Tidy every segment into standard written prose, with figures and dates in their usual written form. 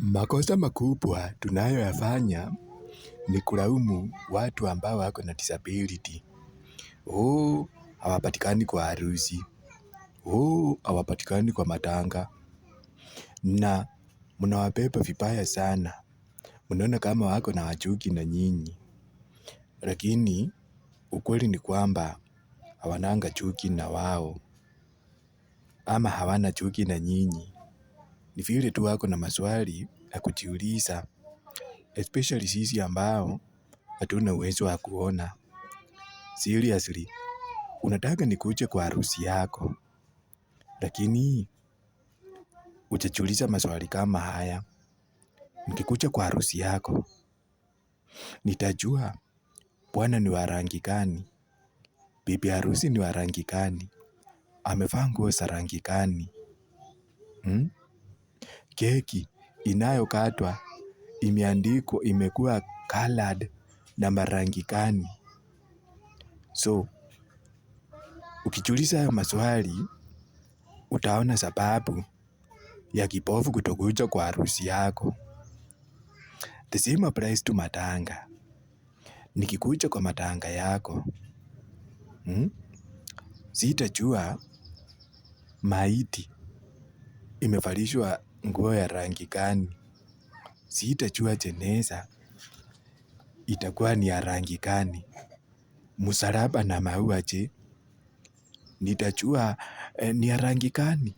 Makosa makubwa tunayoyafanya ni kulaumu watu ambao wako na disability. Oh, hawapatikani kwa harusi. Oh, hawapatikani kwa matanga. Na mnawabeba vibaya sana. Mnaona kama wako na chuki na nyinyi. Lakini ukweli ni kwamba hawananga chuki na wao ama hawana chuki na nyinyi. Ni vile tu wako na maswali ya kujiuliza, especially sisi ambao hatuna uwezo wa kuona. Seriously, unataka nikuje kwa harusi yako, lakini hujajiuliza maswali kama haya. Nikikuja kwa harusi yako, nitajua bwana ni wa rangi gani, bibi harusi ni wa rangi gani, amevaa nguo za rangi gani, hmm? Keki inayokatwa imeandikwa imekuwa colored na marangi gani. So, ukijiuliza hayo maswali, utaona sababu ya kipofu kutokuja kwa harusi yako. The same applies to matanga. Nikikuja kwa matanga yako, hmm? Sitajua maiti imevalishwa nguo ya rangi gani. Sitajua jeneza itakuwa ni ya rangi gani. Msalaba na maua je, nitajua ni ya rangi gani.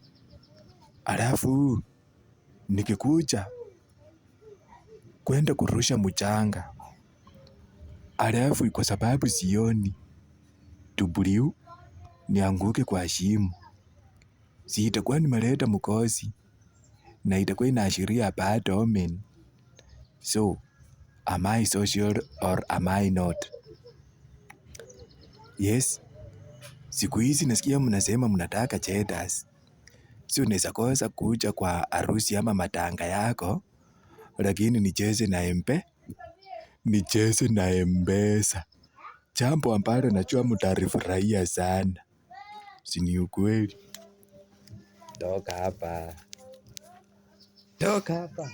Alafu nikikuja kwenda kurusha mchanga, alafu kwa sababu sioni W nianguke kwa shimo, si itakuwa nimeleta mkosi na itakuwa inaashiria bad omen. So am I social or am I not? Yes, siku hizi nasikia mnasema mnataka cheddars. Si unaweza kosa kuja kwa harusi ama matanga yako, lakini nicheze na empe, nicheze na M-Pesa. Jambo ambalo najua mtalifurahia sana. Si ni ukweli? Toka hapa. Toka hapa.